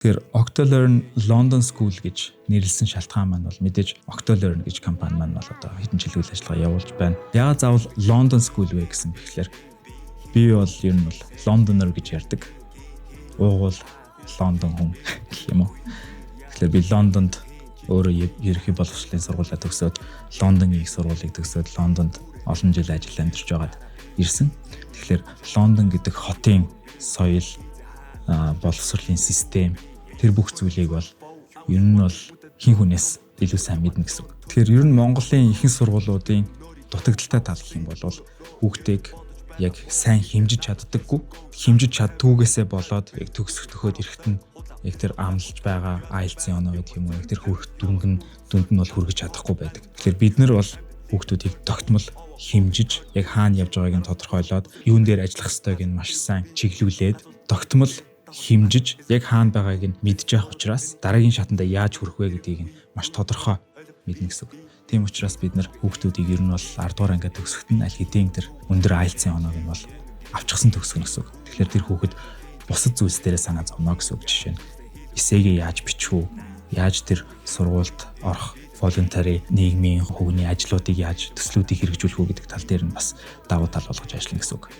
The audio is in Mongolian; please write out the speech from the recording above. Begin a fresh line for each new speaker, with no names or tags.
Тэгэхээр Octolearn London School гэж нэрлсэн шалтгаан маань бол мэдээж Octolearn гэж компани маань бол одоо хэдэн жил үйл ажиллагаа явуулж байна. Яагаад заавал London School вэ гэсэн бэхлээр би бол ер нь бол Londoner гэж ярьдаг. Уугуул Лондон хүн гэх юм уу. Тэгэхээр би Лондонд өөрөө ерөнхий боловсролын сургуулиа төгсөөд, Лондонгийн их сургуулийг төгсөөд, Лондонд олон жил ажил амьдарч байгаад ирсэн. Тэгэхээр Лондон гэдэг хотын соёл, боловсролын систем, тэр бүх зүйлийг бол ер нь бол хэн хүнээс илүү сайн мэднэ гэсэн үг. Тэгэхээр ер нь Монголын ихэнх сургуулиудын дутагдалтай тал гэх юм бол хүүхдийг яг сайн хэмжиж чаддаггүй. Хэмжиж чаддгүйгээсээ болоод яг төгсөх төхөөд ирэхэд нь яг тэр амлаж байгаа IELTS-ийн оноо гэдэг юм уу, яг тэр хүрэх дүнг нь дүнд нь бол хүргэж чадахгүй байдаг. Тэгэхээр бид нар бол хүүхдүүдийг тогтмол хэмжиж, яг хаана явж байгааг нь тодорхойлоод, юун дээр ажиллах ёстойг нь маш сайн чиглүүлээд, тогтмол хэмжиж, яг хаана байгааг нь мэдж явах учраас дараагийн шатанда яаж хүрэх вэ гэдгийг нь маш тодорхой мэднэ гэсэн үг. Тийм учраас бид нар хүүхдүүдийг ер нь бол 10 дугаар ангиа төгсөхөд нь аль хэдийн тэр өндөр IELTS-ийн оноог нь бол авчихсан төгсгөнө гэсэн үг. Тэгэхээр тэр хүүхэд бусад зүйлс дээрээ санаа зовно гэсэн үг. Жишээ нь essay гээ яаж бичих үү? Яаж тэр сургуульд орох voluntary нийгмийн хөгний ажлуудыг яаж, төслүүдийг хэрэгжүүлэх үү гэдэг тал дээр нь бас давуу тал болгож ажиллана гэсэн үг.